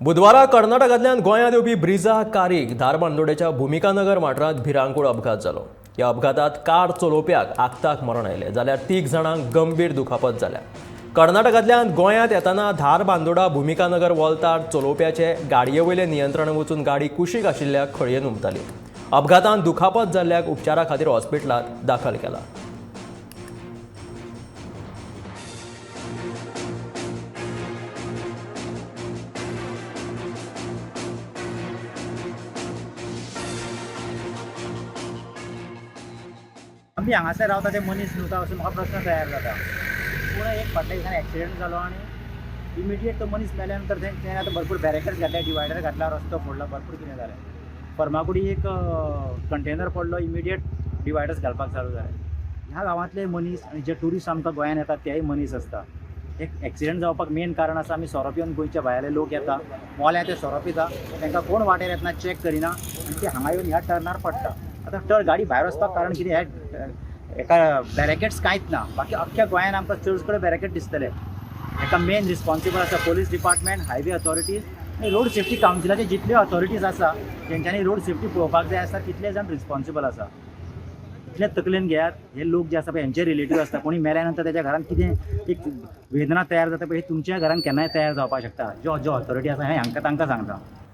बुधवारा कर्नाटकांतल्यान गोंयांत येवपी ब्रिजा कारीक धारबांदोडेच्या भुमिकानगर वाठारांत भिरांकूळ अपघात जालो. ह्या अपघातात कार चलोवप्याक आक्ताक मरण आयलें, जाल्यार 3 जाणांक गंभीर दुखापत जाल्या. कर्नाटकांतल्यान गोंयांत येतना धारबांदोडा भुमिकानगर वोल्तार चलोवप्याचे गाडये वयलें नियंत्रण वचून गाडी कुशीक आशिल्ल्या खळयेन उमताली. अपघातांत दुखापत जाल्ल्याक उपचारा खातीर हॉस्पिटलांत दाखल केला. आमी हांगासर रावता ते मनीस न्हू तो असो म्हाका प्रश्न तयार जाता. पूण एक फाटल्या दिसांनी एक्सिडंट जालो आनी इमिडिएट तो मनीस मेल्या नंतर तेणें आतां भरपूर बॅरिकेड्स घातले, डिवायडर घातला, रस्तो फोडला, भरपूर कितें जालें. फर्मागुडी एक कंटेनर पडलो, इमिडिएट डिवायडर्स घालपाक चालू जाले. ह्या गांवांतले मनीस आनी जे ट्युरिस्ट आमकां गोंयान येतात तेय मनीस आसता. एक एक्सिडंट जावपाक मेन कारण आसा आमी सोरो पिवन गोंयच्या भायले लोक येता, मोल्यां ते सोरो पिता, तांकां कोण वाटेर येतना चॅक करिना आनी ते हांगा येवन ह्या टर्नार पडटा. आतां टर्न गाडी भायर वचपाक कारण कितें, ह्या एका बॅरिकेड्स कांयच ना. बाकी अख्ख्या गोंयान आमकां चड कडेन बॅरिकेड दिसतले. हेका मेन रिस्पॉन्सिबल आसा पोलीस डिपार्टमेंट, हायवे ऑथॉरिटीज आनी रोड सेफ्टी कावन्सिलाचे जितल्यो ऑथॉरिटीज आसा तेंच्यांनी रोड सेफ्टी पळोवपाक जाय आसा, तितले जाण रिस्पॉन्सिबल आसा. इतले तकलेन घेयात, हे लोक जे आसा पळय हेंचे रिलेटीव आसता, कोणी मेल्या नंतर तेच्या घरान कितें एक वेदना तयार जाता पळय, हे तुमच्या घरान केन्नाय तयार जावपाक शकता. ज्यो ज्यो ऑथॉरिटी आसा हें हांकां तांकां सांगता.